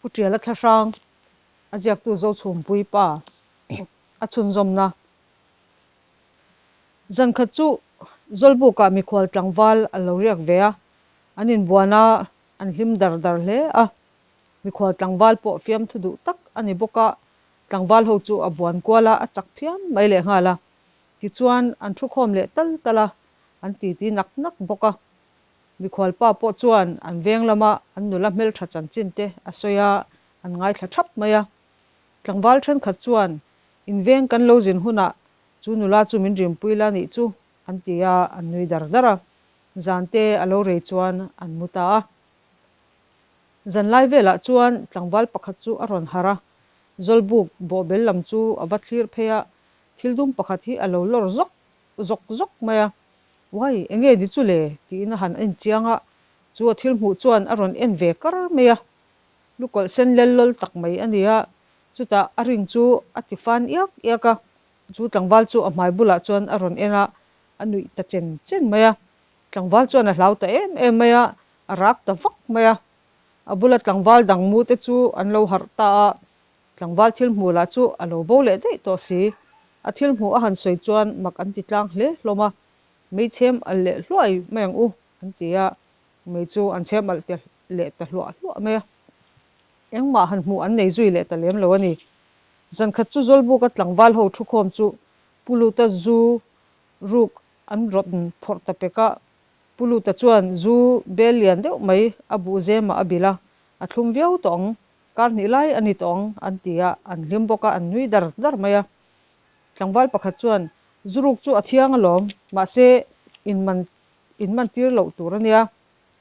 Pu Tiala Thlahrang a ziaktu Zochhumpui pa a chhunzawmna. Zan khat chu Zawlbukah mikhual tlangval a lo riak ve a, an inbuan a, an hlim dar dar hle a. Mikhual tlangval pawh fiamthu duh tak a ni bawk a, tlangval ho chu a buan kual a, a chak phian mai lehnghal a. Tichuan an thukhawm leh tal tal a, an titi nak nak bawk a. Mikhual pa pawh chuan an veng lama an nula hmeltha chanchin te a sawi a, an ngaithla thap mai a. Tlangval thenkhat chuan, In veng kan lo zin hunah chu nula chu min rimpui la nih chu, an ti a, an nui dar dar a. Zan te a lo rei chuan an mu ta a. Zanlai velah chuan tlangval pakhat chu a rawn harh a, Zawlbuk bawhbel lam chu a va thlir phei a, thil dum pakhat hi a lo lawr zawk zawk zawk mai a. Uai, enge ni chu le? tiin a han en chiang a, chu a thil hmuh chuan a rawn en ve kar mai a. Lukawlh sen lel lawl tak mai a ni a, chutah a ring chu a ti fan iak iak a, chu tlangval chu a hmai bulah chuan a rawn en a, a nuih ta chen chen mai a. Tlangval chuan a hlau ta em em mai a, a rak ta vak mai a. A bula tlangval dang mu te chu an lo harh ta a, Tlangval thil hmuh lah chu a lo bo leh daih tawh si. A thil hmuh a han sawi chuan mak an ti tlang hle hlawm a, Mei chhem alh leh hluai mai ang u, an ti a, mei chu an chhem alh te leh ta hluah hluah mai a. Engmah han hmuh an nei zui leh ta lem lo a ni. Zankhat chu Zawlbuka tlangval ho thukhawm chu Pu Luta zu ruk an rawn phawrh ta pek a, Pu Luta chuan zu bel lian deuh mai a buh zemah a bilh a, a thlum viau tawh ang. Kar hnih lai a ni tawh ang, an ti a, an hlim bawk a, an nui dar dar mai a. Tlangval pakhat chuan, Zuruk chu a thiang alawm, mahse inman inman tir loh tur a nia,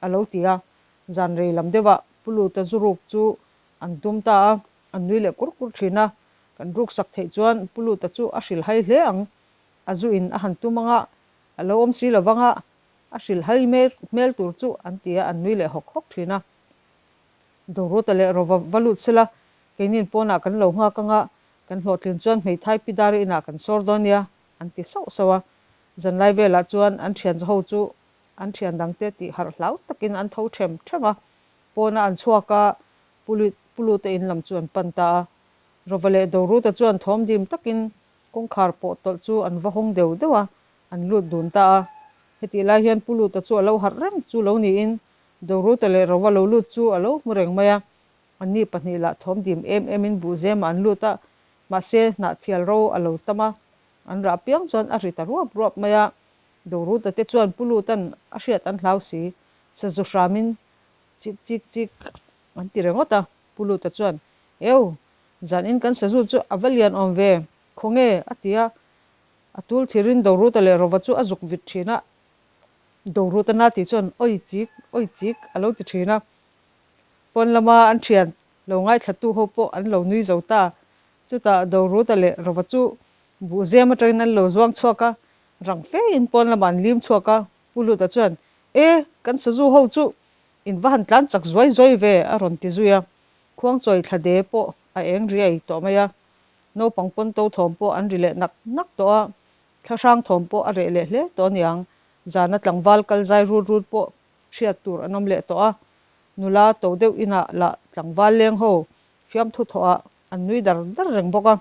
a lo ti a. Zan rei lam deuhah Pu Luta zuruk chu an tum ta a, an nui leh kur kur thin a. Kan ruksak theih chuan Pu Luta chu a hrilhhai hle ang, a zu in a han tum anga, a lo awm si lovang a, a hrilhhai hmel tur chu an ti a, an nui leh hawk hawk thin a. Doruta leh Rova va lut sela, keinin pawnah kan lo nghak anga, kan hlawhtlin chuan hmeithai pi dar inah kan sawr dawn nia, an ti sauh sauh a. Zanlai velah chuan an thian ho chu an thian dangte tih harh hlau takin an tho them them a, pawnah an chhuak a, Puluta in lam chu an pan ta a. Rova leh Doruta chuan thawm dim takin kawngkhar pawh tawlh chu an va hawng deuh deuh a, an lut dun ta a. Hetih lai hian Puluta chu a lo harh reng chu lo niin Doruta leh Rova lo lut chu a lo hmu reng mai a, anni pahnih lah thawm dim em emin buh zemah an lut a, mahse hnahthial ro a lo tam a, an rah piang chuan a ri ta ruap ruap mai a, Doruta te chuan Pu Lutan a hriat an hlau si, sazu hramin chik chik chik an ti ringawt a, Pu Luta chuan, Eu, zanin kan sazu chu a va lian awm ve, khawnge? a ti a, a tul thirin Doruta leh Rova chu a zuk vit thin a, Dorut a na tih chuan awi chik, awi chik a lo ti thin a. Pawn lama an thian lo ngaithlatu ho pawh an lo nui zo ta. Chutah Doruta leh Rova chu buh zem atangin an lo zuang chhuak a, rang fe in pawn lamah an lim chhuak a. Pu Luta chuan, E, kan sazu ho chu in va han tlan chak zuai zuai ve a rawn ti zui a. Khuangchawi thla de pawh a eng riai tawh mai a. Naupang pawn to thawm pawh an ri leh nak nak tawh a. Thlahrang thawm pawh a reh leh hle tawh aniang, zana tlangval kal zai rut rut pawh hriat tur an awm leh tawh a, nula to deuh inah lah tlangval leng ho fiamthu thawhah an nui dar dar reng bawk a.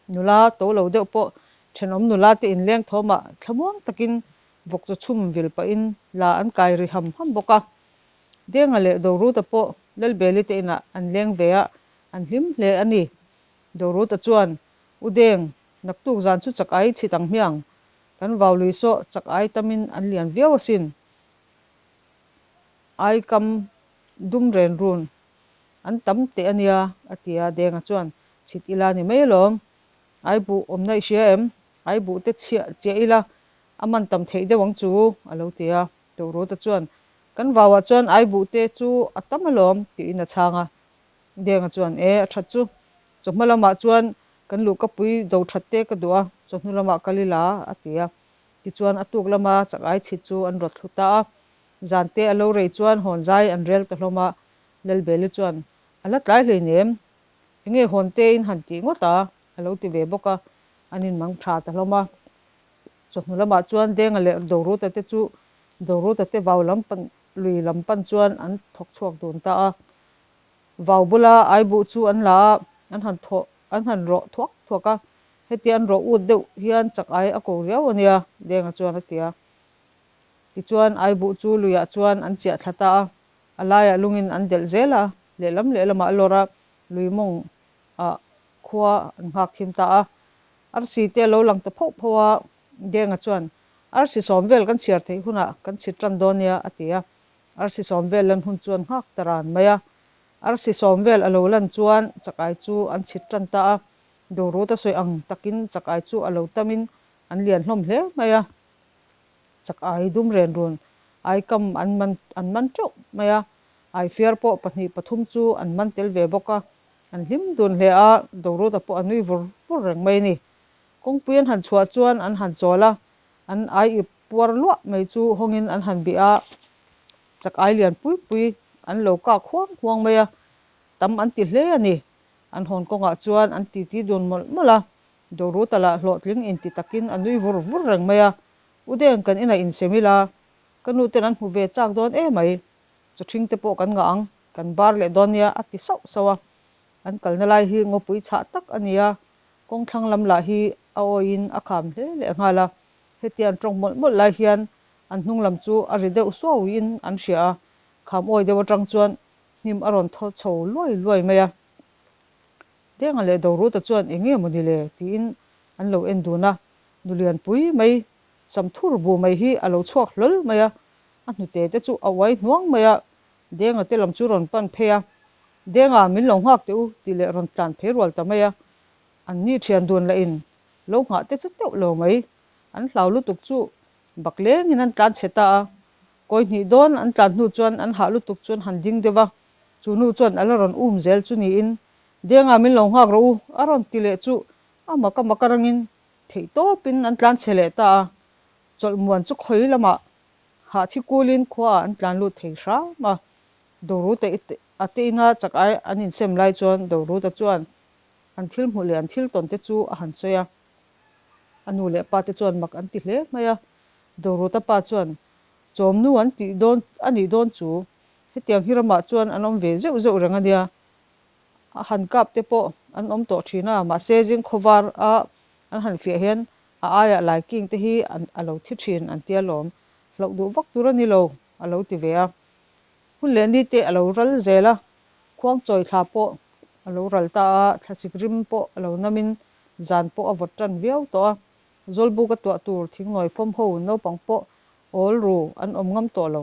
Nula to lo deuh pawh thenawm nula te inleng thawmah thlamuang takin vawk chaw chhum vil pahin la an kai ri ham ham bawk a. Denga leh Doruta pawh Lalbeli te inah an leng ve a, an hlim hle a ni. Doruta chuan, U Deng, Naktuk zan chu chak ai chhit ang hmiang. Kan vau lui saw chak ai tamin an lian viau asin. Ai kam dum ren run an tam teh a nia, a ti a. Denga chuan, Chhit ila ni mai alawm. Ai buh awmna i hria em? Ai buh te chhiah chiah ila a man tam theih deuh ang chu, a lo ti a. Toruta chuan, Kan vauah chuan ai buh te chu a tam alawm, tiin a chhang a. Denga chuan, E, a that chu. Chawhma lamah chuan kan luhkapui do that te ka duh a, chawhnu lamah kal ila, a ti a. Tichuan a tuk lama chak ai chhit chu an rawt thlu ta a. Zan te a lo rei chuan hawn zai an rel ta hlawm a. Lalbeli chuan, A la tlai hleinem, enge hawn te in han tih ngawt a? a lo ti ve bawk a, an inmang tha ta hlawm a. Chawhnu lamah chuan Denga leh Doruta te chu Doruta te vau lam pan lui lam pan chuan an thawk chhuak dun ta a. Vau bula aibuh chu an la a, an han thawh an han rawh thuak thuak a, hetia an rawh ut deuh hian chak ai a ko riau a nia, Denga chuan a ti a. Tichuan aibuh chu luiah chuan an chiah thla ta a, a laiah lungin an delh zel a, lehlam lehlamah a lawr a, lui mawng ah khua an nghak thim ta a. Arsi te a lo lang ta phoh phoh a, Denga chuan, Arsi sawm vel kan chhiar theih hunah kan chhit tan dawn nia, a ti a. Arsi sawm vel lan hun chuan nghak ta ran mai a. Arsi sawm vel a lo lan chuan chakai chu an chhit tan ta a. Dorut a sawi ang takin chakai chu a lo tamin an lian hlawm hle mai a. Chakai dum ren run aikam an man an man teuh mai a. Aifiar pawh pahnih pathum chu an man tel ve bawk a. An hlim dun hle a, Doruta pawh a nui vur vur reng mai a ni. Kawngpui an han chhuah chuan an han chawl a, an ai ip puar luah mai chu hawngin an han bih a, chak ai lian pui pui an lo kak huang huang mai a, tam an ti hle a ni. An hawn kawngah chuan an titi dun mawlh mawlh a, Doruta lah hlawhtling inti takin a nui vur vur reng mai a, U Deng kan inah insem ila, ka nu ten an hmu ve chak dawn emai, chawthing te pawh kan ngah ang, kan bar leh dawn nia a ti sauh sauh a. An kalna lai hi ngawpui chhah tak a ni a, kawng thlang lam lah hi a awiin a kham hle leh nghal a. Hetia an tawng mawlh mawlh lai hian an hnung lam chu a ri deuh suauin an hria a, kham awi deuh atang chuan hnim a rawn thaw chho luai luai mai a. Denga leh Doruta chuan eng nge maw ni le tiin an lo en dun a, nulian pui mai sam thur bu mai hi a lo chhuak hlawl mai a, a hnute te chu a uai hnuang mai a, Denga te lam chu rawn pan phei a, Denga min lo nghak teh u tih leh rawn tlan phei rual ta mai a, an ni thian dun lah in lo nghah te chu teuh lo mai, an hlau lutuk chu bak lengin an tlan chhe ta a, kawi hnih dawn an tlan hnu chuan an hah lutuk chuan han ding deuh va, chu nu chuan a la rawn um zel chu niin Denga min lo nghak rawh u a rawn ti leh chu a mak a mak a rangin theih tawpin an tlan chhe leh ta a, chawlhmuan chu khawi lamah Hah thi kulin khuaah an tlan lut thei hram a, Doruta a te ina chak ai an insem lai chuan Doruta chuan an thil hmuh leh an thil tawn te chu a han sawi a. A nu leh pa te chuan mak an ti hle mai a, Doruta pa chuan chawmnu an tih dawn a nih dawn chu hetiang hi ramah chuan an awm ve zeuh zeuh reng a nia, a han kap te pawh an awm tawh thin a, mahse zingkhawvar a an han fiah hian A aiah laiking te hi an a lo thi thin an tia lawm, hlauh duh vak tur a ni lo, a lo ti ve a. Hun leh ni te a lo ral zel a, khuang chawi thla pawh a lo ral ta a, thlasik rim pawh a lo namin zan pawh a vawt tan viau tawh a. Zawlbuk a tuah tur thingnawi fawm ho naupang pawh awl ru an awm ngam tawh lo.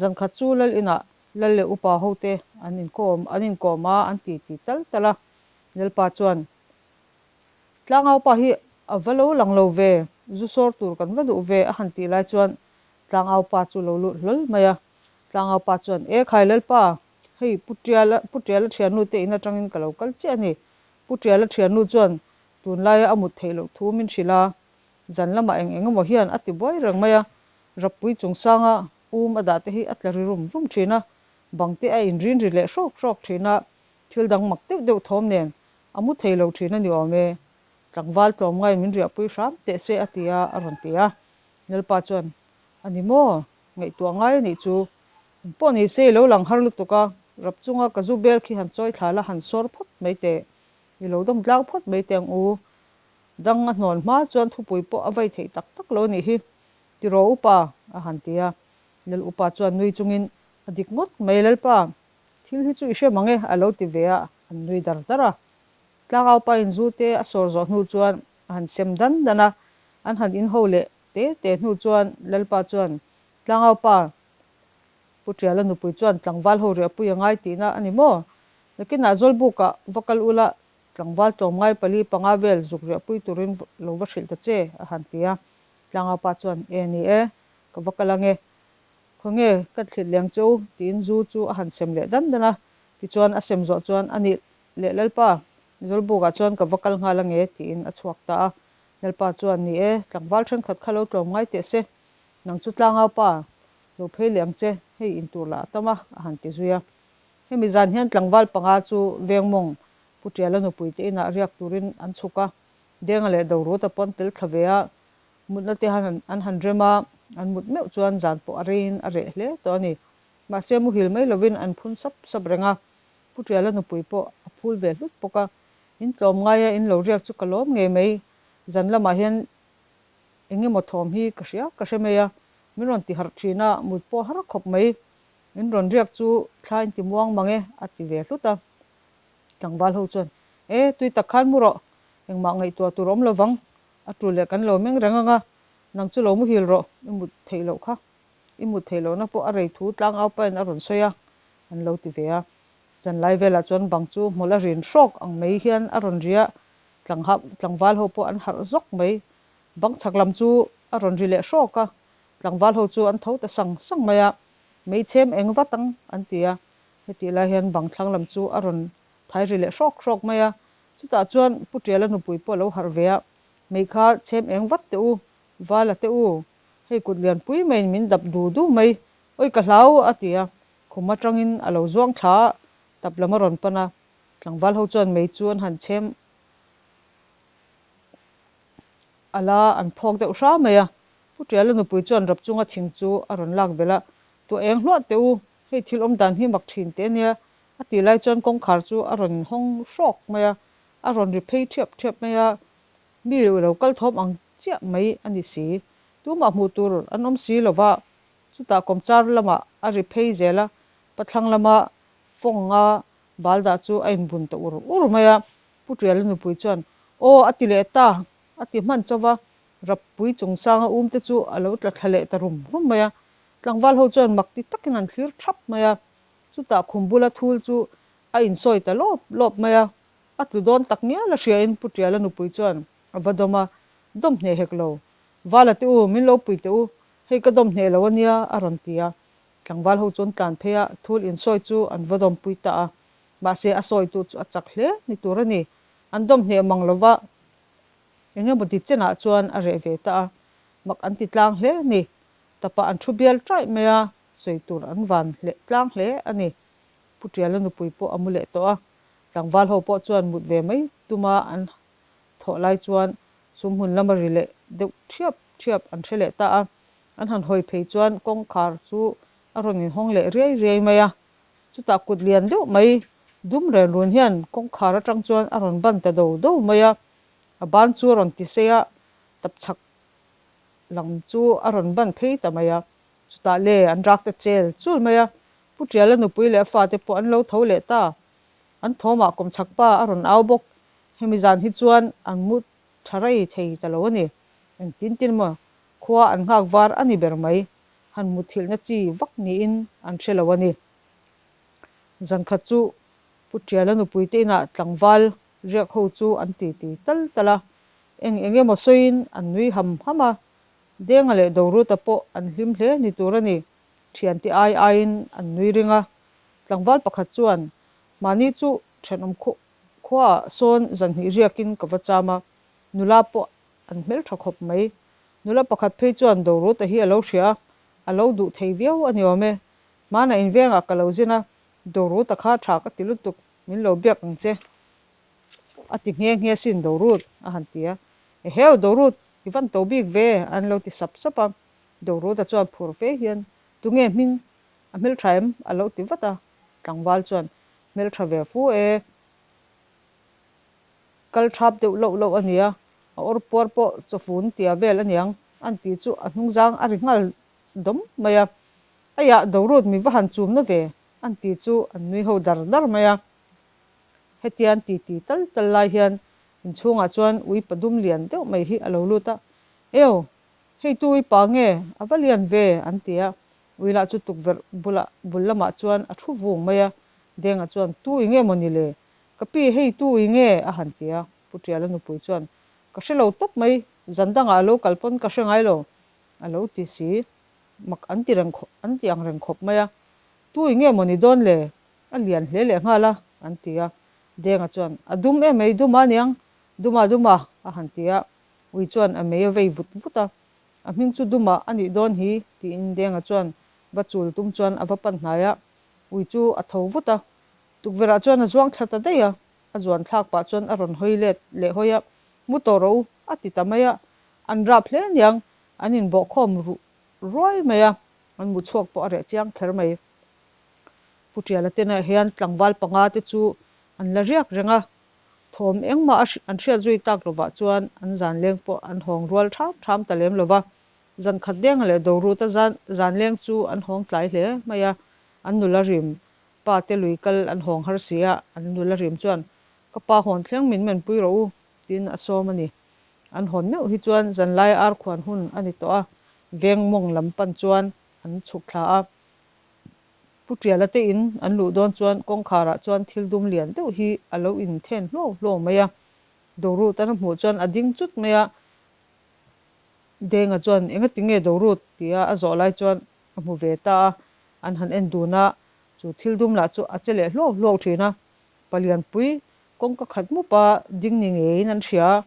Zan khat chu lal inah lal leh upa ho te an inkawm an inkawm a, an ti ti tal tal a. Lalpa chuan Tlangaupa hi a va lo lang lo ve, zu sawr tur kan va duh ve a han tih lai chuan Tlangaupa chu lo lut hlawl mai a. Tlangaupa chuan, E khai Lalpa, hei Pu Tiala, Pu Tiala thiannu te in atangin ka lo kal chiah a ni. Pu Tiala thiannu chuan tunlaia a mut theih loh thu min hrilh a, zan lamah eng eng emaw hian a ti buai reng mai a, Rappui chungsanga um a dah te hi a tla ri rum rum thin a, bang te a inrin ri leh hrawk hrawk thin a, thil dang mak deuh deuh thawm nen A mu thei lo thin a ni awm e, tlangval tlawmngai min riahpui hram teh se a ti a, a rawn ti a. Lalpa chuan, A ni maw? Ngaihtuah ngai a nih chu. Eng pawh ni se i lo lang har lutuk a, rap chunga ka zu bel khi han chawi thla la han sawr phawt mai teh. I lo dawm tlang phawt mai teh ang u. Dang a hnawn hma chuan thupui pawh a vai theih tak tak lo a nih hi. Tiraw upa? a han ti a. Lal upa chuan nui chungin, A dik ngawt mai Lalpa, Thil hi chu i hre mang e, a lo ti ve a, an nui dar dar a. Tlangau pain zu te a sawr zawh hnu chuan a han sem dan dan a, an han inho leh te te hnu chuan Lalpa chuan, Tlangau pa, Pu Tiala nupui chuan tlangval ho riahpui a ngai tihna a ni maw? Nakinah Zawlbukah va kal ula, tlangval tlawmngai pali panga vel zuk riahpui turin lo va hrilh ta che, a han ti a. Tlangau pa chuan, E ni e, ka va kal ange, Khawnge ka thlit leng che u? tiin zu chu a han sem leh dan dan a. Tichuan a sem zawh chuan, A nih leh Lalpa, Zawlbukah chuan ka va kal nghal ange, tiin a chhuak ta a. Lalpa chuan, Ni e, tlangval thenkhat kha lo tlawm ngai teh se, nang chu tlangau pa, lo phei leh ang che, hei intur lah a tam a, a han ti zui a. Hemi zan hian tlangval panga chu Vengmawng Pu Tiala nupui te inah riak turin an chhuk a, Denga leh Doruta pawn tel thla ve a, Mutna te han an han rem a, an mut meuh chuan zan pawh a reiin a reh hle tawh a ni. Mahse muhil mai lovin an phun sap sap reng a. Pu Tiala nupui pawh a phul ve hlut bawk a, In tlawm ngaia in lo riak chu ka lawm ngei mai, zan lamah hian eng emaw thawm hi ka hria ka hre mai a, min rawn ti harh thin a, mut pawh har khawp mai, in rawn riak chu thla in ti muang mang e a ti ve hlut a. Tlangval ho chuan, E, tui tak khan mu rawh, engmah ngaihtuah tur awm lovang, a tul leh kan lo meng reng ang a, nang chu lo muhil rawh, i mut theih loh kha, i mut theih lohna pawh a rei thu tlangau pain a rawn sawi a, an lo ti ve a. Zanlai velah chuan bang chu hmawlh a rin hrawk ang mai hian a rawn ri a, tlangval ho pawh an harh zawk mai. Bang chhak lam chu a rawn ri leh hrawk a, tlangval ho chu an tho ta sang sang mai a, Mei chhem eng vat ang an ti a. Hetih lai hian bang thlang lam chu a rawn thai ri leh hrawk hrawk mai a, chutah chuan Pu Tiala nupui pawh a lo harh ve a, Mei kha chhem eng vat teh u, Vala teh u, hei kut lian pui maiin min dap du du mai, awi ka hlau a ti a. Khum atangin a lo zuang thla a, tap lam a rawn pan a, tlangval ho chuan mei chu an han chhem a la an phawk deuh hra mai a. Pu Tiala nupui chuan rap chunga thing chu a rawn lak belh a, Tuah eng hluah teh u, hei thil awm dan hi mak thin teh ania a tih lai chuan kawngkhar chu a rawn hawng hrawk mai a, a rawn ri phei thiap thiap mai a, mi lo kal thawm ang chiah mai a ni si. Tumah hmuh tur an awm si lova, Chutah kawmchar lamah a ri phei zel a, pathlang lama fawnga bal dah chu a inbun ta ur ur mai a. Pu Tiala nupui chuan, Aw, a ti leh ta, a ti hman chauh va, Rappui chungsanga um te chu a lo tla thla leh ta rum rum mai a. Tlangval ho chuan mak ti takin an thlir thap mai a. Chutah khum bula thul chu a insawi ta lawp lawp mai a. A tlu dawn tak ngial a hriain Pu Tiala nupui chuan a va dawm a, dawm hneh hek lo. Vala te u, min lo pui teh u, Hei ka dawm hneh lo a nia, a rawn ti a. Tlangval ho chuan tlan phei a, thul insawi chu an va dawmpui ta a. Mahse, a sawitu chu a chak hle ni tur a ni. An dawm hneh mang lo va, eng emaw ti chenah chuan a reh ve ta a. Mak an ti tlang hle a ni. Tapah an thu bial ṭaih mai a, sawi tur an van hleh tlang hle a ni. Pu Tiala nupui pawh a mu leh tawh a. Tlangval ho pawh chuan mut ve mai tuma an thawh lai chuan Chu hmun lama ri leh deuh thiap thiap an hre leh ta a, an han hawi phei chuan kawngkhar chu a rawn inhawng leh riai riai mai a. Chutah kut lian deuh mai dum ren run hian kawngkhar atang chuan a rawn ban ta do do mai a, a ban chu a rawn ti sei a, tapchhak lam chu a rawn ban phei ta mai a. Chutah le an rak ta chel chul mai a, Pu Tiala nupui leh a fate pawh an lo tho leh ta. An thawmah kawmchhak pa a rawn au bawk. Hemi zan hi chuan an mu tha rei thei ta lo a ni. Engtin tin maw khua an nghak var a ni ber mai. Han muthilhna chi vak niin an hre lo a ni. Zankhat chu Pu Tiala nupui te inah tlangval riak ho chu an ti ti tal tal a. Eng eng emaw sawiin an nui ham ham a. Denga leh Doruta pawh an hlim hle ni tur a ni. Thiante ai aiin an nui ring a. Tlangval pakhat chuan mahni chu thenawm Khuaah sawn zanhnih riakin ka va cham a, nula pawh an hmeltha khawp mai. Nula pakhat phei chuan Doruta hi a lo hria a, a lo duh thei viau a ni awm e. Hmanah invengah ka lo zin a, Doruta kha tha ka ti lutuk, min lo biak ang che a ti nghe nghe sin Dorut a han ti a. Eheu Dorut, i van to bik ve an lo ti sap sap a. Doruta chuan phur fe hian, Tunge hming? A hmeltha em? a lo ti vat a. Tlangval chuan, Hmeltha ve fu e. Kal thap deuh loh loh a nia, a awr puar pawh chawfun tia vel a niang an tih chu a hnungzang a ri nghal dawm mai a. Aiah Dorut mi va han chumna ve an tih chu an nui ho dar dar mai a. Hetian ti ti tal tal lai hian inchhungah chuan ui padum lian deuh mai hi a lo lut a, Eo, hei tu uipa nge a va lian ve an ti a. Ui lah chu tukverh bulah bul lamah chuan a thu vung mai a, Denga chuan, Tu i nge maw ni le? Ka pi, hei tu i nge? a han ti a. Pu Tiala nupui chuan, Ka hre lo tawp mai, zan dangah a lo kal pawn ka hre ngai lo, a lo ti si. Mak an ti reng khawp, an ti ang reng khawp mai a. Tu i nge maw ni dawn le? A lian hle leh nghal a, an ti a. Denga chuan, A dum em mai, duma aniang, duma duma, a han ti a. Ui chuan a mei a vei vut vut a. A hming chu Duma a nih dawn hi, tiin Denga chuan va chul tum chuan a va pan hnai a. Ui chu a tho vut a, tukverhah chuan a zuang thla ta daih a, a zuan thlak pah chuan a rawn hawi let leh hawi a, Mu tawh rawh u, a ti ta mai a, an rap hle aniang, an inbawhkhawm ruh ruai mai a, an mu chhuak pawh a reh chiang kher mai. Pu Tiala te inah hian tlangval panga te chu an la riak reng a, thawm engmah a an hriat zui tak lovah chuan an zan leng pawh an hawng rual ṭham ṭham ta lem lo va. Zan khat denga leh Doruta zan zan leng chu an hawng tlai hle mai a, an nula rim pa te lui kal an hawng har si a, an nula rim chuan ka pa hawn thleng min menpui rawh u tiin a sawm a ni. An hawn meuh hi chuan zanlai ar khuan hun a ni tawh a, veng mawng lam pan chuan an chhuk thla a. Pu Tiala te in an luh dawn chuan kawngkharah chuan thil dum lian deuh hi a lo inthen hluau hluau mai a, Dorut an a hmuh chuan a ding chut mai a, Denga chuan engati nge Dorut tia a zawh lai chuan a hmu ve ta a, an han en dun a, chu thil dum lah chu a che leh hluau hluau thin a, palianpui kawngka khat mupa ding ni ngeiin an hria a,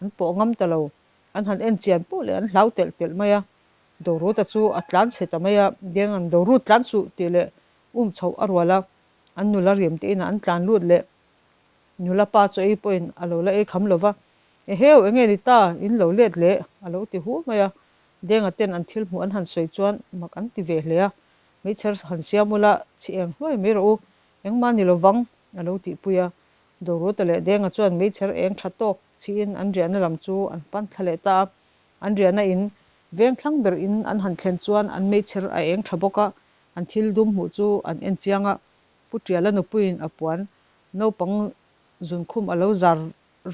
an pawh ngam ta lo, an han en chian poh leh an hlau telh telh mai a, Doruta chu a tlan chhe ta mai a, Denga'n Dorut tlan suh tih leh um chhoh a rual a, an nula riam te inah an tlan lut leh. Nula pa chu ei pawhin a lo la ei kham lo va, Eheu, enge ni ta, in lo let leh, a lo ti hu mai a. Denga ten an thil hmuh an han sawi chuan mak an ti ve hle a, Meichher han siam ula, chhi eng hluai mai rawh u, engmah ni lo vang, a lo tihpui a. Doruta leh Denga chuan meichher eng tha tawk chhiin an riahna lam chu an pan thla leh ta a. An riahna in veng thlang ber in an han thlen chuan an meichher a eng tha bawk a, an thil dum hmuh chu an en chiang a. Pu Tiala nupuiin a puan naupang zunkhum a lo zar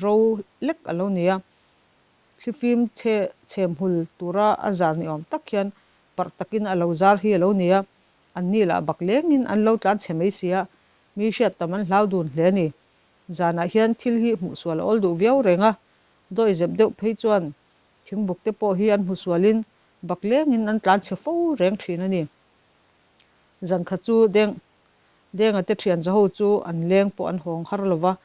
ro lek a lo ni a, thlifim chhe chhem hul tura a zar ni awm tak hian parh takin a lo zar hi a lo ni a, anni lah bak lengin an lo tlan chhe mai si a, mi hriat tam an hlau dun hle a ni. Zanah hian thil hi hmuhsual a awl duh viau reng a, dawihzep deuh phei chuan thingbuk te pawh hi an hmusualin bak lengin an tlan chhe fo reng thin a ni. Zan khat chu deng Denga te thian zaho chu an leng pawh an hawng har lo va,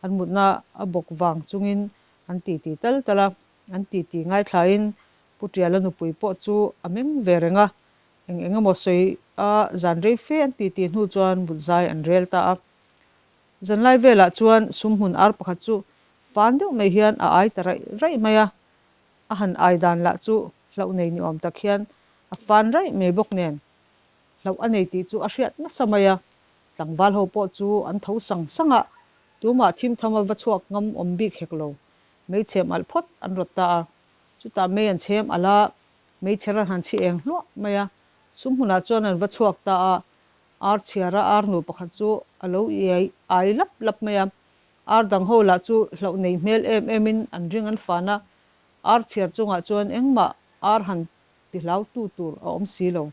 an mutna a bawk vang chungin an titi tal tal a, an titi ngaithlain Pu Tiala nupui pawh chu a meng ve reng a, eng eng emaw sawi a zan rei fe an titi hnu chuan mut zai an rel ta a. Zanlai velah chuan sumhmun ar pakhat chu fan deuh mai hian a ai ta raih raih mai a, a han ai dan lah chu hlauh nei ni awm tak hian a fan raih mai bawk nen hlauh a nei tih chu a hriat nasa mai a, tlangval ho pawh chu an tho sang sang a, tumah thim thama va chhuak ngam awm bik hek lo, meichhem alh phawt an rawt ta a, chutah mei an chhem alh a, meichher an han chhi eng hluah mai a, sum hmunah chuan an va chhuak ta a, ar chhiara ar nu pakhat chu a lo iai ai lap lap mai a, ar dang ho lah chu hlauh nei hmel em em in an ring an fan a, ar chhiar chungah chuan engmah ar han ti hlau tu tur a awm si lo.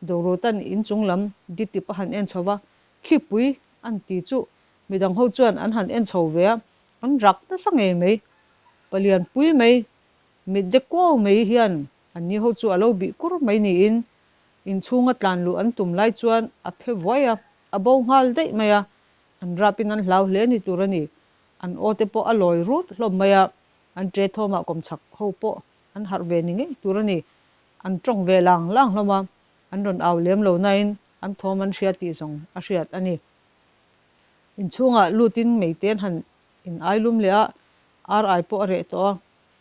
Dawrut-a'n in chung lam ditip a han en chho va, Khipui an ti chu midang ho chuan an han en chho ve a, an rak nasa ngei mai. Palian pui mai, mit de kuau mai hian anni ho chu a lo bih kur mai niin inchhunga tlan luh an tum lai chuan a phe vuai a, a bo nghal daih mai a, an rapin an hlau hle ni tur a ni. An aw te pawh a lawi rut hlawm mai a, an ṭe thawmah kawmchhak ho pawh an harh ve ni ngei tur a ni. An tawng ve lang lang hlawm a, an rawn au lem lo nain an thawm an hria tih zawng a hriat a ni. Inchhungah lutin meite an han in ai lum leh a, ar ai pawh a reh tawh a,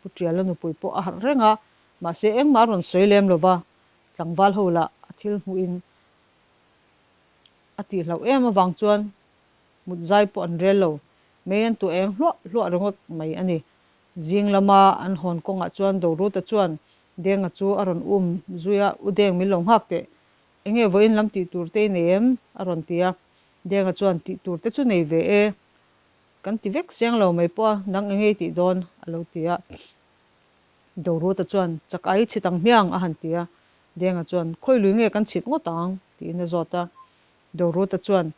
Pu Tiala nupui pawh a harh reng a, mahse engmah a rawn sawi lem lo va, tlangval ho lah a thil hmuhin a tihloh em avang chuan mut zai pawh an rel lo, mei an tuah eng hluah hluah ringawt mai a ni. Zing lama an hawn kawngah chuan Doruta chuan Denga chu a rawn um zui a, U Deng min lo nghak teh, enge vawiin lam tih tur te i nei em? a rawn ti a. Denga chuan tih tur te chu nei ve e, kan ti vek chiang lo mai pawh a, nang enge i tih dawn? a lo ti a. Doruta chuan Chak ai chhit ang hmiang a han ti a. Denga chuan Khawi lui nge kan chhit ngawt ang? tiin a zawt a. Doruta chuan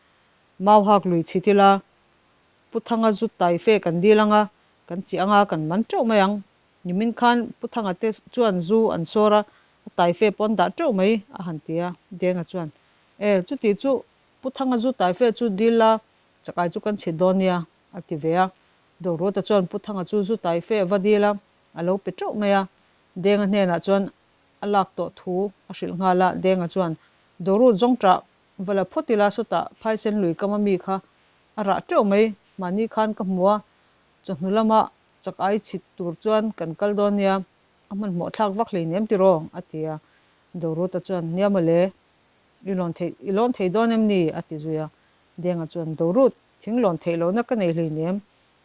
Mau hak lui chhit ila, Pu Thanga zu tai fe kan dil anga, kan chi anga kan man teuh mai ang. Nimin khan Pu Thanga te chuan zu an sawr a, a tai fe pawh an dah teuh mai, a han ti a. Denga chuan, E, chuti chu Pu Thanga zu tai fe chu dil la, chakai chu kan chhit dawn nia, a ti ve a. Doruata chuan Pu Thanga chu zu tai fe a va dil a, a lo pe teuh mai a. Denga hnenah chuan a lak tawh thu a hrilh nghal a, Denga chuan, Dorut zawng ṭah va la phawt ila, sawtah phaisen lui kama mi kha A rah teuh mai, mahni khan ka hmu a, chawhnu lama chak ai chhit tur chuan kan kal dawn nia, a hmanhmawh thlak vak hleinem tiraw? a ti a. Doruta chuan, Nia mawle, I lawn theih, i lawn thei dawn em ni? a ti zui a. Denga chuan, Dorut, thing lawn theih lohna ka nei hleinem,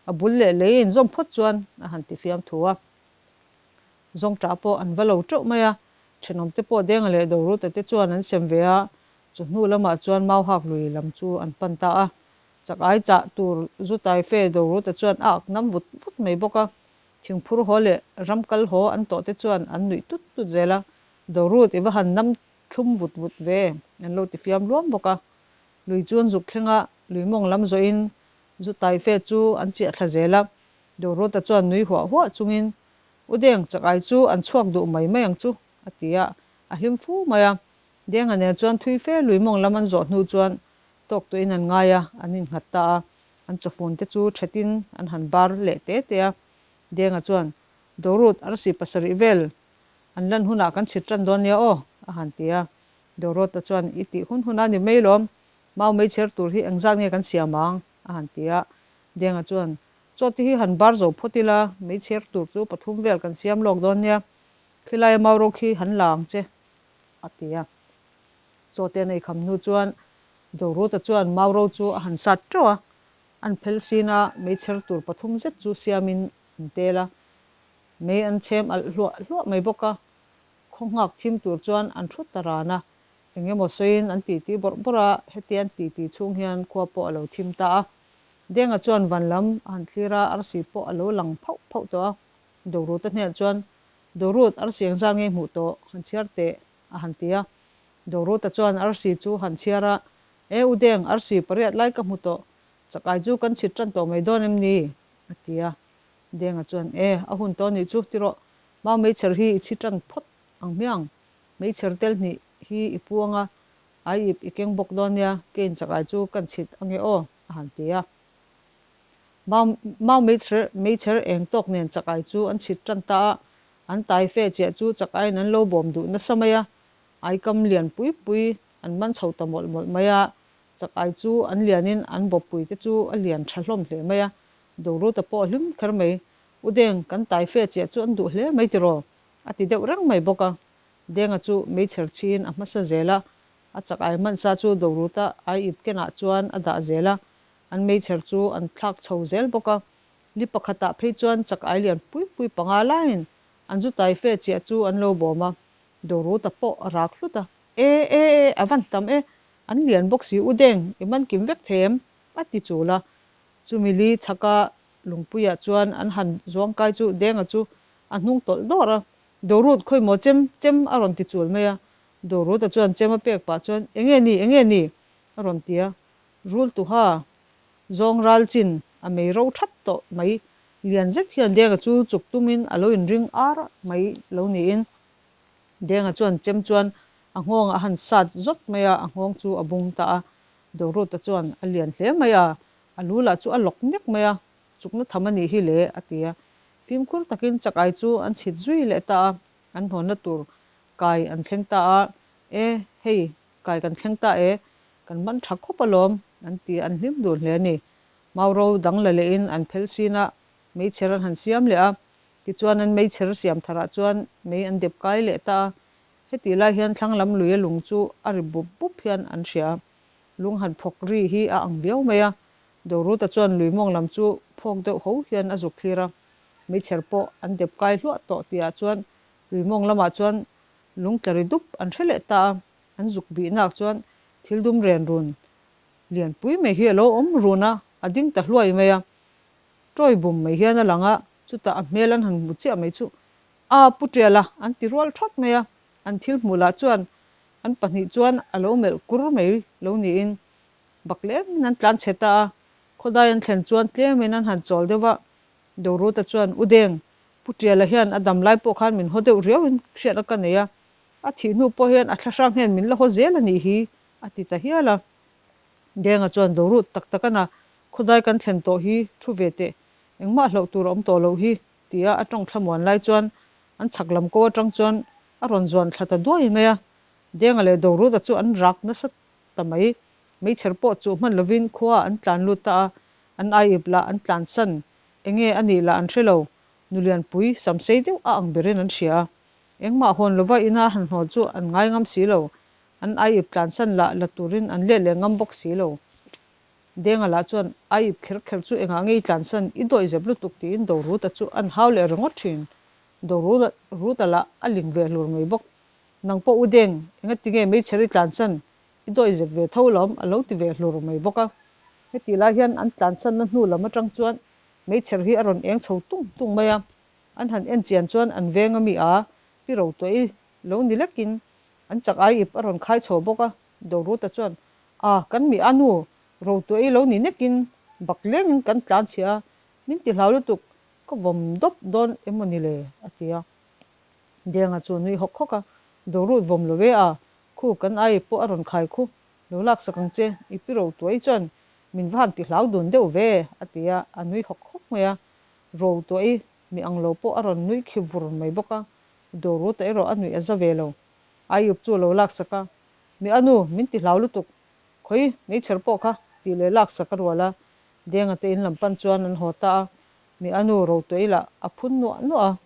a bul leh lei a inzawm phawt chuan, a han ti fiam thu a. Zawngṭah pawh an va lo ṭeuh mai a, ṭhenawmte pawh Denga leh Doruta te chuan an sem ve a, chu hnu lamah chuan Mauhak lui lam chu an pan ta a. Chak ai chah tur zu tai fe Doruta chuan a ak nam vut vut mai bawk a, thingphur haw leh ram kal haw an tawh te chuan an nuih tut tut zel a, Dorut i va han nam thlum vut vut ve, an lo ti fiam luam bawk a. Lui chu an zuk thleng a, lui mawng lam zawhin zu tai fe chu an chiah thla zel a. Dorota chuan nui huah huah chungin, U Deng, chakai chu an chhuak duh mai mai ang chu, a ti a, a hlim fu mai a. Denga nen chuan thui fe lui mawng lam an zawh hnu chuan tawk tuahin an ngai a, an innghat ta a. An chawfun te chu thetin an han bar leh te te a. Denga chuan, Dorut, arsi pasarih vel an lan hunah kan chhit tan dawn nia aw, a han ti a. Dorota chuan, I tih hun hun a ni mai lawm, mau meichher tur hi engzat nge kan siam ang? a han ti a. Denga chuan, Chaw te hi han bar zo phawt ila, meichher tur chu pathum vel kan siam lawk dawn nia, khilaia mau ro khi han la ang che, a ti a. Chaw te an ei kham hnu chuan Dorota chuan mau ro chu a han sat teuh a, an phel sin a, meichher tur pathum zet chu siamin an tel a. Mei an chhem alh hluah hluah mai bawk a, khaw nghak thim tur chuan an thut ta ran a, eng emaw sawiin an titi bawrh bawrh a, hetia an titi chhung hian khua pawh a lo thim ta a. Denga chuan van lam a han thlir a, arsi pawh a lo lang phauh phauh tawh a, Doruta hnenah chuan, Dorut, arsi engzat nge hmuh tawh? Han chhiar teh, a han ti a. Doruta chuan arsi chu han chhiar a, E u Deng, arsi pariat lai ka hmu tawh, chakai chu kan chhit tan tawh mai dawn em ni? a ti a. Denga chuan, E, a hun tawh anih chu, ti rawh. Mau meichher hi i chhi tan phawt ang hmiang. Meichher tel hnih hi i pu anga, ai ip i keng bawk dawn nia, kein chakai chu kan chhit ange aw, a han ti a. Mau mau meichher meichher eng tawk nen chakai chu an chhit tan ta a, an tai fe chiah chu chakaiin an lo bawm duh nasa mai a, aikam lian pui pui an man chho ta mawlh mawlh mai a, chakai chu an lianin an bawppui te chu a lian tha hlawm hle mai a, Doruta pawh a hlim kher mai. U Deng, kan tai fe chiah chu an duh hle mai tiraw? A ti deuh reng mai bawk a. Denga chu meichher chhiin a hmasa zel a, a chak ai hman sa chu Doruta ai ip kenah chuan a dah zel a, an meichher chu an thlak chho zel bawk a. Li pakhatah phei chuan chak ai lian pui pui panga laiin an zu tai fe chiah chu an lo bawm a, Doruta pawh a rak hlut a. E, e, e, a van tam e, an lian bawk si U Deng, i man kim vek thei em? A ti chul a. Chumi li chhaka lungpuiah chuan an han zuangkai chu Denga chu a hnung tawlh dawrh a, Dorut khawi maw chem chem a rawn ti chul mai a. Doruta chuan chem a pek pah chuan Enge ni, enge ni? a rawn ti a. Rul tuha zawng ral chin a mei ro that tawh mai lian zet hian Denga chu chuk tumin a lo inring ar mai lo niin Denga chuan chem chuan a nghawng a han sat zawt mai a, a nghawng chu a bung ta a. Doruta chuan a lian hle mai a, a lu lah chu a lawk nek mai a, chukna tham a nih hi le, a ti a. Fimkhur takin chakai chu an chhit zui leh ta a, an hnawnna tur kai an thleng ta a, E, hei, kai kan thleng ta e, kan man tha khawp alawm, an ti a, an hlim dun hle a ni. Mauro dang la lehin an phel sin a, meichher an han siam leh a, tichuan an meichher siam tharah chuan mei an dep kai leh ta a, Hetih lai hian thlang lam luia lung chu a ri bup bup hian an hria a, lung han phawk ri hi a ang viau mai a. Doruta chuan lui mawng lam chu phawk deuh ho hian a zuk thlir a, meichher pawh an dep kai hluah tawh tihah chuan lui mawng lamah chuan lung tla ri dup an hre leh ta a, an zuk bihnak chuan thil dum ren run lian pui mai hi a lo awm run a, a ding ta hluai mai a. Tawi bum mai hian a lang a, chutah a hmel an han hmu chiah mai chu A pu Tiala an ti rual thawt mai a, an thil hmuh lah chuan an pahnih chuan a lo melh kur mai lo niin bak lemin an tlan chhe ta a, khawdai an thlen chuan tlemin an han chawl deuh a, Doruta chuan U Deng, Pu Tiala hian a dam lai pawh khan min haw deuh riauin hriatna ka nei a, a thih hnu pawh hian a thlahrang hian min la haw zel a nih hi a ti ta hial a. Denga chuan Dorut tak tak a na, khawdai kan thlen tawh hi thu ve teh, engmah hlauh tur a awm tawh loh hi tia a tawng thlamuan lai chuan an chhak lam ko atang chuan a rawn zuan thla ta duai mai a. Denga leh Doruta chu an rak nasa ta mai. Meichher pawh chuh hman lovin khua an tlan lut ta a, an aiip lah an tlan san enge a nih lah an hre lo. Nulianpui samsei deuh a ang berin an hria a. Engmah hawn lova ina han hnawl chu an ngai ngam si lo. An ai ip tlansan lah la turin an let leh ngam bawk si lo. Denga lah chuan ai ip kher kher chu engah nge i tlansan, i dawihzep lutuk tiin Doruta chu an hau leh ringawt thin. Doruta lah a ling ve hlur mai bawk. Nang pawh u Deng, engatinge meichher i tlansan, i dawihzep ve tho lawm a lo ti ve hlur mai bawk a. Hetih lai hian an tlansanna hnu lam atang chuan meichher hi a rawn eng chho tung tung mai a. An han en chian chuan an veng ami a, pi Rotuai lo ni lekin an chak ai ip a rawn khai chho bawk a. Doruta chuan, A, kan mi a nu, Rotuai lo ni nekin bak lengin kan tlan chhia a, min ti hlau lutuk, ka vawm dawp dawn emaw ni le? a ti a. Denga chu a nui hawk hawk a, Dorut vawm lo e a, khu kan ai ip pawh a rawn khai khu, lo laksak ang che, i pi Rotuai chuan min va han ti hlau dun deuh ve, a ti a, a nui hawk hawk mai a. Rotuai mi ang lo pawh a rawn nui khi vur mai bawk a, Doruta erawh a nuih a za ve lo. Ayub chu a lo laksak a, Mi a nu, min ti hlau lutuk. Khawi, meichher pawh kha tih leh laksak a rual a. Denga te in lam pan chuan an haw ta a, Mi a nu Rotuai lah a phun nuah nuah a.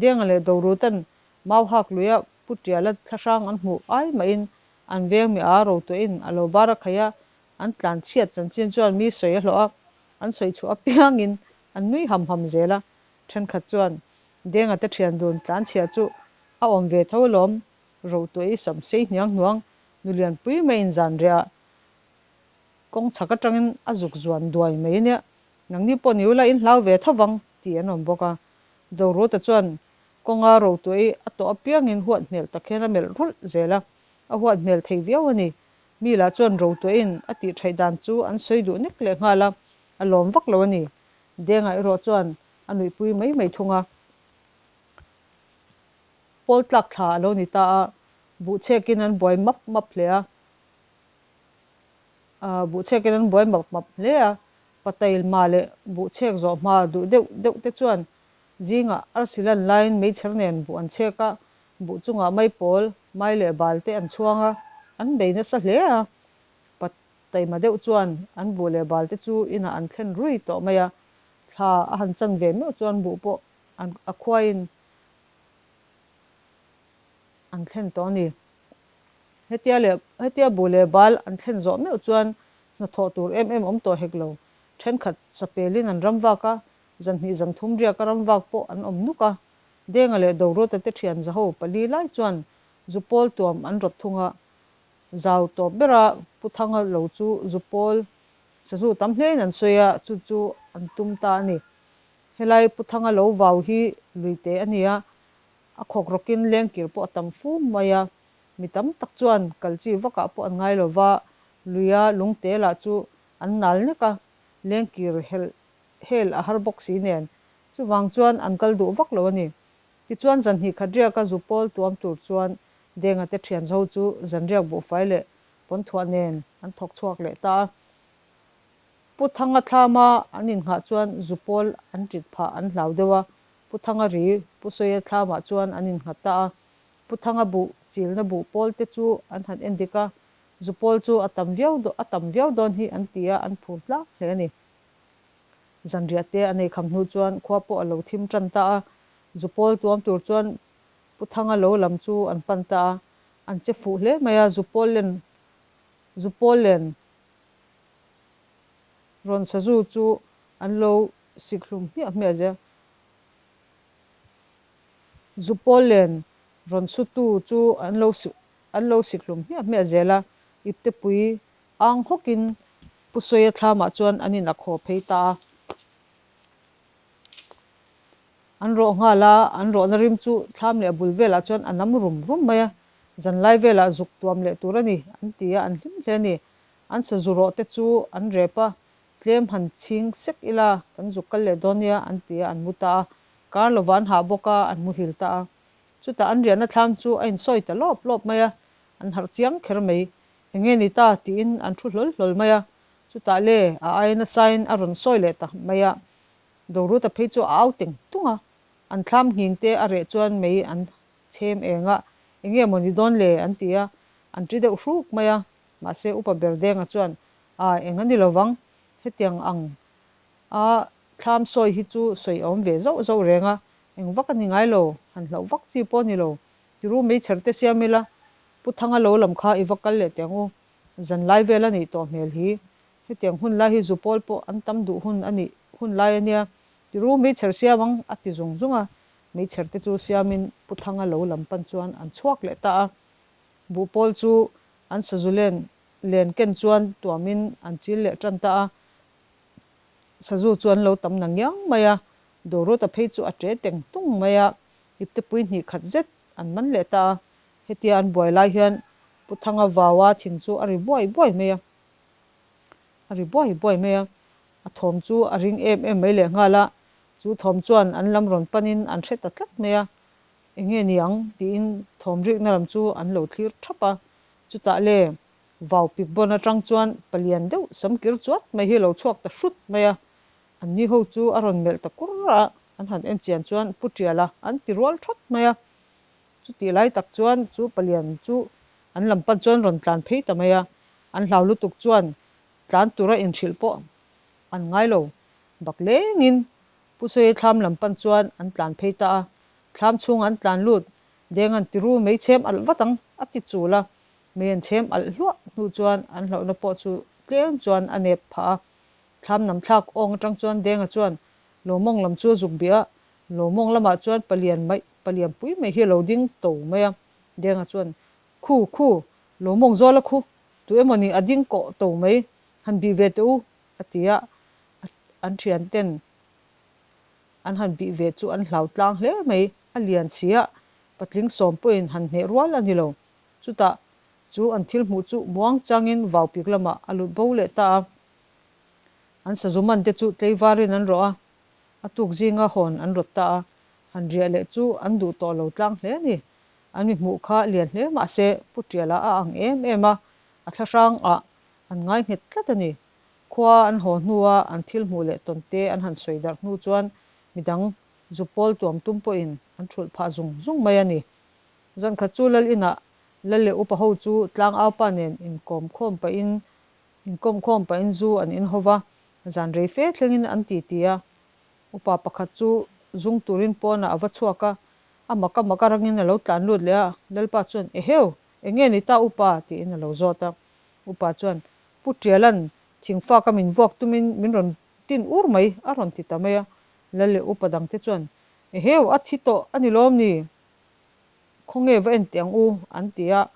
Denga leh Dorutan mau hak luia Pu Tiala thlahrang an hmuh ai mahin an veng mi a Rotuaiin a lo bar a khaih a, an tlan chhiat chanchin chuan mi sawi a hlawh a, an sawi chhuah apiangin an nui ham ham zel a. Thenkhat chuan Denga te thian dun tlan chhia chu a awm ve tho alawm, Rotuai sam sei hniang hnuang nu lianpui maiin zan riah kawng chhak atangin a zuk zuan duai mai nia, nangni pawh ni ula in hlau ve tho vang tih an awm bawk a. Doruata chuan kawnga Rotuai a tawh apiangin huat hmel tak hian a melh rulh zel a, a huat hmel thei viau a ni. Mi lah chuan Rotuaiin a tih theih dan chu an sawi duh nek leh nghal a, a lawm vak lo a ni. Denga erawh chuan a nuihpui mai mai thung a. Pawl tlak thla a lo ni ta a, buhchhekin an buai map map hle a. Buhchhekin an buai map map hle a, patailma leh buhchhek zawh hma duh deuh deuh te chuan zingah arsi lan laiin meichher nen buh an chhek a, buh chungah maipawl, mai leh bal te an chhuang a, an bei nasa hle a. Taima deuh chuan an buh leh bal te chu inah an thlen rui tawh mai a, thla a han chan ve meuh chuan buh pawh an a khuaiin an thlen tawh a ni. Hetia leh hetia buh leh bal an thlen zawh meuh chuan hnathawh tur em em awm tawh hek lo. Thenkhat sapelin an ram vak a, zanhnih zanthum riaka ram vak pawh an awm nuk a. Denga leh Doruata te thian zaho pali lai chuan zupawl tuam an rawt thung a, Zau tawp bera Pu Thanga lo chu Zupawl sazu tam hlein an sawi a, chu chu an tum ta a ni. Helai Pu Thanga lo vau hi luite a ni a, a khawk rawkin lengkir pawh a tam fum mai a, mi tam tak chuan kal chi vakah pawh an ngai lo va, luia lungte lah chu an nal nek a, lengkir helh hel a har bawk si nen, chuvang chuan an kal duh vak lo a ni. Tichuan zanhnih khat riaka Zupawl tuam tur chuan Denga te thian zo chu zanriak buhfai leh pawnthuah nen an thawk chhuak leh ta a. Pu Thanga thlama an innghah chuan Zupawl an ṭit phah an hlau deuh a, Pu Thanga ri Pu Sawia thlamah chuan an innghat ta a. Pu Thanga buh chilna buh pawl te chu an han en dik a, Zupawl chu a tam viau a tam viau dawn hi an ti a, an phur tlak hle a ni. Zanriah te a nei kham hnu chuan khua pawh a lo thim ṭan ta a, Zupawl tuam tur chuan Pu Thanga lo lam chu an pan ta a, an che fuh hle mai a, Zupawl len Zupawl len rawn sazu chu an lo sik hlum hmiah hmiah zel. Zupawl len rawn sutu chu an lo an lo sik hlum hmiah hmiah zel a, iptepui ang hawkin Pu Sawia thlamah chuan an in a khaw phei ta a. An rawh nghal a, an rawhna rim chu thlam leh a bul velah chuan a nam rum rum mai a, zanlai velah zuk tuam leh tur a ni, an ti a, an hlim hle a ni. An sazu rawh te chu an rep a, tlem han chhing sek ila kan zuk kal leh dawn nia, an ti a, an mu ta a. Kar lova an hah bawk a, an muhil ta a. Chutah an riahna thlam chu a insawi ta lawp lawp mai a, an harh chiang kher mai. Enge ni ta? tiin an thu hlawl hlawl mai a. Chutah le, a aia nasain a rawn sawi leh ta mai a. Doruta phei chu a au teng tung a, an thlam nghing te a reh chuan mei an chhem eng a, enge maw ni dawn le an ti a, an ṭi deuh hruk mai a, mahse Upa Berdenga chuan a eng a ni lovang, hetiang ang a thlam sawi hi chu sawi a awm ve zauh zauh reng a, eng vak a ni ngai lo, han hlauh vak chi pawh a ni lo, tiru meichher te siam ila. Pu Thanga lo lam kha i va kal leh teh ang u, zan lai vel a nih tawh hmel hi. Hetiang hun lai hi zu pawl pawh an tam duh hun a nih hun lai a nia, tiru meichher siam ang, a ti zung zung a. Meichher te chu siamin Pu Thanga lo lam pan chuan an chhuak leh ta a. Buhpawl chu an sazu len len ken chuan tuamin an chil leh tan ta a. Sazu chu an lo tam na ngiang mai a, Dorota phei chu a ṭe teng tung mai a, iptepui hnih khat zet an man leh ta a. Hetia an buai lai hian Pu Thanga vaua thing chu a ri buai buai mai a, a ri buai buai mai a, a thawm chu a ring em em mai lehnghal a, chu thawm chuan an lam rawn panin an hre ta tlat mai a, eng nge ni ang tiin thawm rikna lam chu an lo thlir thap a, chutah le vau pik bawn atang chuan palian deuh samkir chuat mai hi a lo chhuak ta hrut mai a, An ni ho chu a rawn melh ta kur a, an han en chian chuan Pu Tiala an ti rual thawt mai a. Chutih lai tak chuan chu palian chu an lam pan chuan rawn tlan phei ta mai a, an hlau lutuk chuan tlan tura inhrilh pawh an ngai lo. Bak lengin Pu Sawi thlam lam pan chuan an tlan phei ta a, thlam chhungah an tlan lut, Deng an ti ru mei chhem alh vat ang a ti chul a, mei an chhem alh hluah hnu chuan an hlauhna pawh chu tlem chuan a nep phah a. Thlam nam thlak awng atang chuan Denga chuan Lawmawng lam chu a zuk bih a, Lawmawng lamah chuan palian mai, palian pui mai hi a lo ding to mai a. Denga chuan, Khu, khu, Lawmawng zawl a khu, tu emaw ni a ding kawh to mai, han bih ve teh u, a ti a, an thian ten an han bih ve chu an hlau tlang hle mai, a lian si a, patling sawm pawhin han hneh rual a ni lo. Chutah chu an thil hmuh chu muang changin vaupik lamah a lut bo leh ta a. An sazu man te chu tleivarin an rawh a, a tuk zinga hawn an rawt ta a, han riah leh chu an duh tawh lo tlang hle a ni. An mi hmuh kha lian hle mah se Pu Tiala a ang em em a, a thlahrang ah an ngai nghet tlat a ni. Khua an haw hnua an thil hmuh leh tawn te an han sawi darh hnu chuan midang zu pawl tuam tum pawhin an thulh phah zung zung mai a ni. Zankhat chu Lal inah Lal leh upa ho chu tlangaupa nen inkawm khawm pahin Inkawm khawm pahin zu an in hova, zan rei fe thlengin an ti ti a. Upa pakhat chu zung turin pawnah a va chhuak a, a mak a mak a rangin a lo tlan lut leh a, Lalpa chuan, Eheu! Eng nge ni ta upa? tiin a lo zawt a. Upa chuan, Pu Tialan, thingfaka min vuak tumin min rawn tin ur mai, a rawn ti ta mai a. Lal leh upa dangte chuan, Eheu! A thi tawh a ni lawm ni? Khawnge va en teh ang u, an ti a.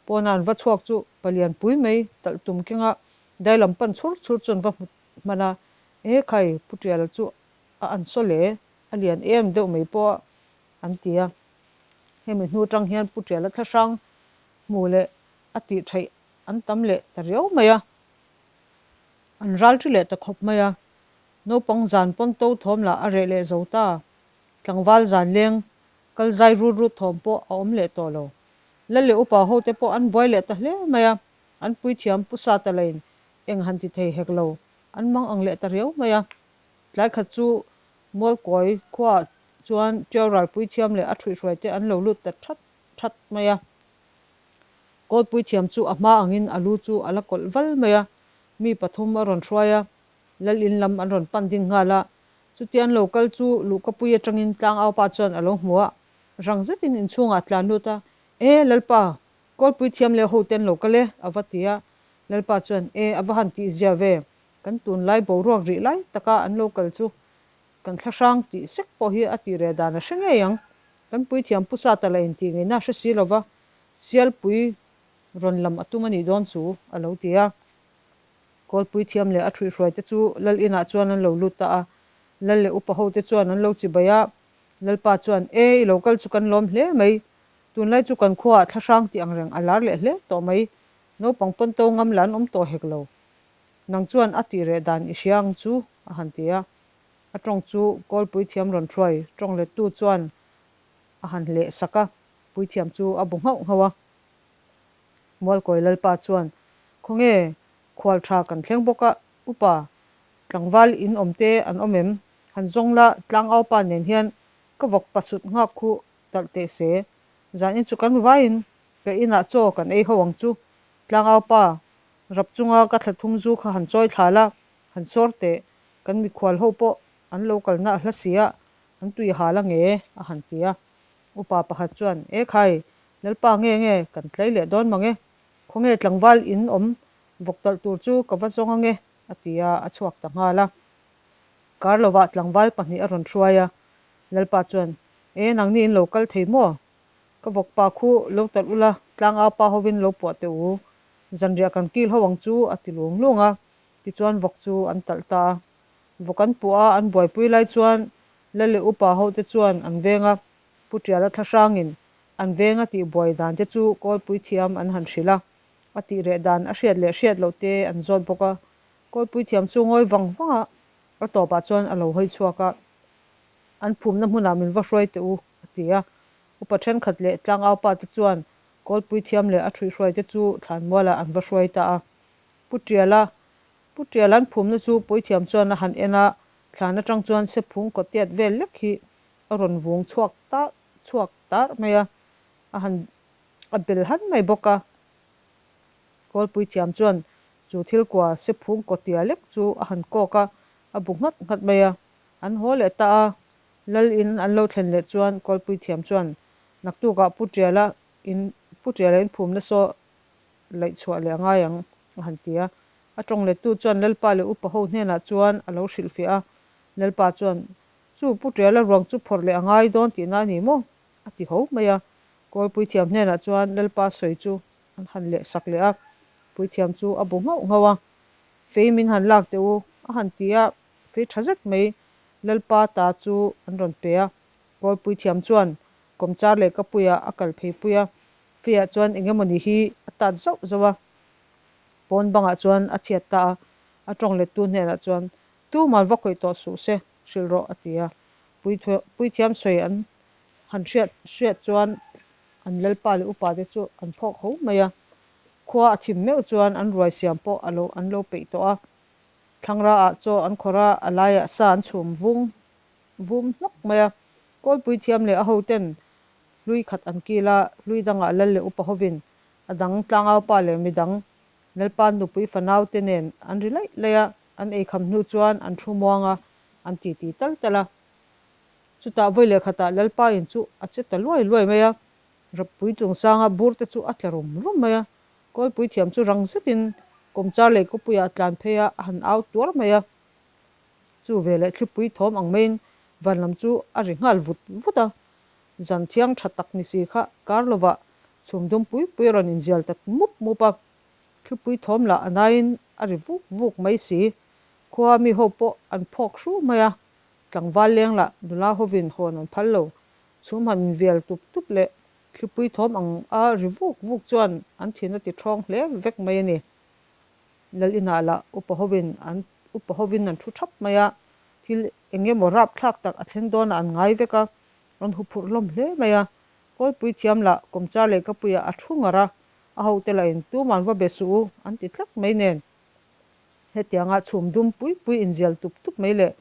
Pawna an va chhuak chu palian pui mai talh tum kenga dai lam pan chhur chhur chuan va hmu hman a, E khai, Pu Tiala chu a an saw le, a lian em deuh mai pawh a, an ti a. Hemi hnu atang hian Pu Tiala thlahrang hmu leh a tih theih an tam leh ta riau mai a, an ral thi leh ta khawp mai a. Naupang zan pawn to thawm lah a reh leh zo ta, tlangval zan leng Kal zai rut rut thawm pawh a awm leh tawh lo. Lal leh upa ho te pawh an buai leh ta hle mai a, an puithiam Pu Sata lain eng han ti thei hek lo, an mang ang leh ta riau mai a. Tlai khat chu Mualkawi khuaah chuan Tiau ral puithiam leh a ṭhuihhruai te an lo lut ta that that mai a. Kawl puithiam chu a hma angin a lu chu a la kawlh val mai a, mi pathum a rawn hruai a, Lal in lam an rawn pan ding nghal a, chutia an lo kal chu luhkapui atangin tlangaupa chuan a lo hmu a, rang zetin inchhungah a tlan lut a, E Lalpa, kawlpui thiam leh hote an lo kal e, a va ti a, Lalpa chuan, E, a va han tih zia ve, kan tunlai boruak rih lai taka an lo kal chu kan thlahrang tih sek pawh hi a tih reh dan a hre ngei ang, kan puithiam pu Sata lah intih ngeina a hre si lova, Sialpui rawn lam a tum a nih dawn chu, a lo ti a. Kawlpui thiam leh a ṭhuihhruai te chu Lal inah chuan an lo lut ta a. Lal leh upa ho te chuan an lo chibai a. Lalpa chuan, E, i lo kal chu kan lawm hle mai. Tunlai chu kan khuaah thlahrang tih ang reng a lar leh hle tawh mai. Naupang pawn to ngam lah an awm tawh hek lo. Nang chuan a tih reh dan i hria ang chu, a han ti a. A ṭawng chu Kawlpui thiam rawn hruai ṭawng lettu chuan a han leh sak a. Puithiam chu a bu nghauh nghauh a. Mualkawi Lalpa chuan, Khawnge, khual tha kan thleng bawk a, upa, tlangval in awm te an awm em? Han zawng la, tlangaupa nen hian ka vawk pasut nghak khu talh teh se. Zanin chu kan vaiin ka inah chaw kan ei ho ang chu. Tlangaupa, rap chunga ka thla thum zu kha han chawi thla la, han sawr teh, kan mikhual ho pawh an lo kalna a hla si a, an tui hal ange, a han ti a. Upa pakhat chuan, E khai! Lalpa nge nge, kan tlai leh dawn mang e. Khawnge tlangval in awm vawk talh tur chu ka va zawng ange, a ti a, a chhuak ta nghal a. Kar lovah tlangval pahnih a rawn hruai a, Lalpa chuan, E, nangni in lo kal thei maw? Ka vawkpa khu lo talh ula, tlangaupa hovin lo puah teh u. Zanriah kan kil ho ang chu, a ti lung lung a. Tichuan vawk chu an talh ta a. Vawk an puah a, an buaipui lai chuan Lal leh upa hote chuan an veng a, Pu Tiala thlahrangin an veng a tihbuai dan te chu Kawlpui thiam an han hrilh a, a tih reh dan a hriat leh hriat loh te an zawt bawk a. Kawlpui thiam chu ngawi vang vang a, a tawpah chuan a lo hawi chhuak a, An phumna hmunah min va hruai teh u, a ti a. Upa thenkhat leh tlangaupa te chuan Kawlpui thiam leh a thuihhruai te chu thlanmualah an va hruai ta a. Pu Tiala Pu Tiala'n phumna chu Puithiam chuan a han en a, thlan atang chuan sephung kawtiat vel lek hi a rawn vung chhuak ta chhuak tarh mai a, a han a bel han mai bawk a. Kawlpui thiam chuan chu thil kua sephung kawtia lek chu a han kawk a, a bu nghat nghat mai a. An haw leh ta a, Lal in an lo thlen leh chuan Kawlpui thiam chuan naktukah Pu Tiala in Pu Tiala in phumna saw laih chhuah leh a ngai ang, a han ti a. A tawng lettu chuan Lalpa leh upa ho hnenah chuan a lo hrilhfiah a. Lalpa chuan, Chu Pu Tiala ruang chu phawrh leh a ngai dawn tihna a ni maw? a ti ho mai a. Kawlpuithiam hnenah chuan Lalpa sawi chu an han leh sak leh a, Puithiam chu a bu nghauh nghauh a. Fei min han lak teh u, a han ti a, fei tha zet mai Lalpa ta chu an rawn pe a. Kawlpuithiam chuan kawmchar leh ka puiah a kal phei pui a, feiah chuan eng emawni hi a tat zauh zauh a, pawn bangah chuan a thiat ta a, a tawng lettu hnenah chuan, Tuman va khawih tawh suh se, hrilh rawh, a ti a. Puithiam sawi an han hriat hriat chuan an lalpa leh upa te chu an phawk ho mai a, khua a thim meuh chuan an ruai siam pawh a lo an lo peih tawh a, thlangra ah chaw an khawrh a, a laiah sa an chhum vung vum hnawk mai a, Kawlpui thiam leh a hoten hlui khat an kil a, hlui dangah lal leh upa hovin a dang tlangaupa leh midang Lalpa nupui fanau te nen an ri laih laih a, an eikham hnu chuan an thu muang a, an titi tal tal a. Chutah vawi leh khatah Lalpa in chu a che ta luai luai mai a, Rappui chungsanga bur te chu a tla rum rum mai a, Kawlpui thiam chu rang zetin kawmchar leh kawpuiah a tlan phei a, a han au tuar mai a. Chu veleh thlipui thawm ang maiin van lam chu a ri nghal vut vut a, zan thiang tha tak ni si kha kar lovah chhum dum pui pui a rawn inzial ta mup mup a, thlipui thawm lah a naiin a ri vuk vuk mai si. Khua mi ho pawh an phawk hru mai a, tlangval leng lah nula hovin hawn an phal lo. Chhum han invial tup tup leh thlipui thawm ang a ri vuk vuk chuan an thin a ti ṭhawng hle vek mai a ni. Lal inah lah upa hovin an upa hovin an thu thap mai a, thil eng emaw rapthlak tak a thleng dawnah an ngai vek a, an huphurh hlawm hle mai a. Kawlpui thiam lah kawmchar leh kapuiah a thu ngar a, a hote lahin tuman va be suh u an ti tlat mai nen. Hetianga chhum dum pui pui inzial tup tup mai leh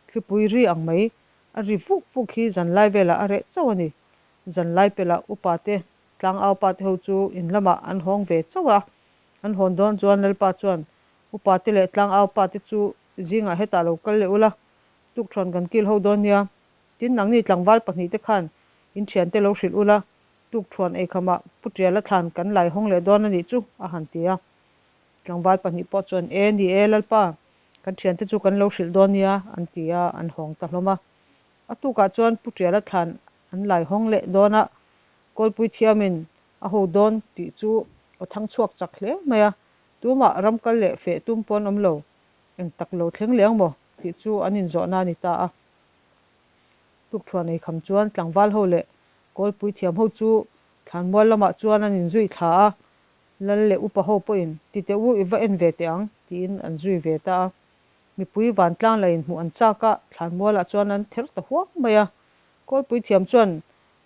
thlipui ri ang mai a ri vuk vuk hi zanlai velah a reh chauh a ni. Zanlai pelh upa te tlangaupa te ho chu in lamah an hawng ve chauh a, An hawn dawn chuan Lalpa chuan, Upa te leh tlangau pa te chu zingah hetah lo kal leh ula, tukṭhuan kan kil ho dawn nia. Tin, nangni tlangval pahnihte khan in ṭhiante lo hrilh ula, tukṭhuan eikhamah Pu Ṭiala thlan kan lai hawng leh dawn a nih chu, a han ti a. Tlangval pahnih pawh chuan, E, ni e Lalpa, kan ṭhiante chu kan lo hrilh dawn nia, an ti a, an hawng ta hlawm a. A tukah chuan Pu Ṭiala thlan an lai hawng leh dawn a, Kawlpui thiamin A ho dawn tih chu aw thang chhuak chak hle mai a, tumah ram kal leh feh tum pawn awm lo, eng tak lo thleng leh ang maw tih chu an inzawhna a ni ta a. Tukthuan ei kham chuan tlangval ho leh kawlpui thiam ho chu thlanmual lamah chuan an inzui thla a, lal leh upa ho pawhin ti teh u i va en ve teh ang tiin an zui ve ta a. Mipui vantlang la inhmuh an chak a, thlanmualah chuan an ther ta huang mai a. Kawlpui thiam chuan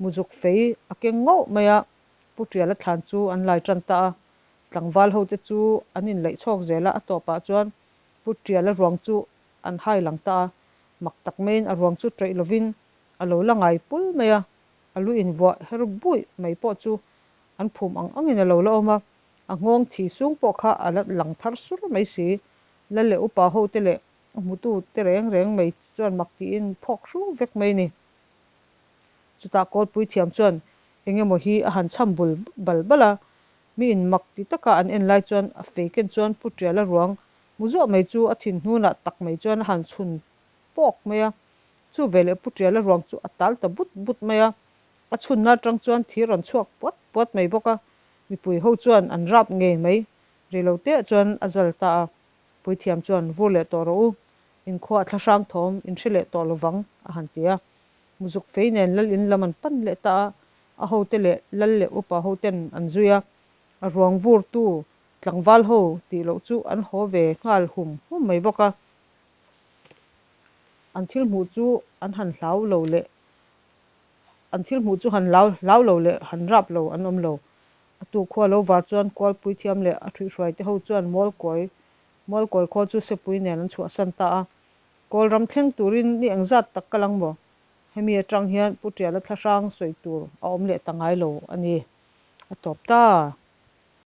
Muzuk fei a keng ngauh mai a, Pu Tiala thlan chu an lai tan ta a. Tlangval hote chu an inlaih chhawk zel a, a tawpah chuan Pu Tiala ruang chu an hai lang ta a. Mak tak maiin a ruang chu ṭawih lovin a lo la ngai pul mai a, a lu invuah her buih mai pawh chu an phum ang angin a lo la awm a, a nghawng thi sung pawh kha a la lang thar sur mai si. Lal leh upa hote leh a hmutu te reng reng mai chuan mak tiin phawk hru vek mai a ni. Chutah Kawlpui thiam chuan, Eng emaw hi a han chham bul bal bal a, miin mak ti taka an en lai chuan a fei ken chuan Pu Tiala ruang hmu zuah mai chu a thin hnunah tak mai chuan a han chhun pawk mai a. Chu veleh Pu Tiala ruang chu a tal ta but but mai a, a chhunna atang chuan thir rawn chhuak puat puat mai bawk a, mipui ho chuan an rap ngei mai. Rilo te chuan a zal ta a, Puithiam chuan vur leh tawh rawh u, inkhua thlahrang thawm in hre leh tawh lovang a han ti a. Muzuk fei nen lal in lam an pan leh ta a, a hote leh lal leh upa hoten an zui a, a ruang vurtu tlangval ho tih loh chu an haw ve nghal hum hum mai bawk a. An thil hmuh chu an han hlau lo leh an thil hmuh chu han hlau hlau lo leh han rap lo an awm lo. A tu khua lo var chuan kualpui thiam leh a thuihhruai te ho chuan Mualkawi Mualkawi khua chu Sepui nen an chhuahsan ta a. Kawl ram thleng turin ni engzat tak kal ang maw? Hemi atang hian Pu Tiala thlahrang sawi tur a awm leh ta ngai lo a ni. A tawp ta.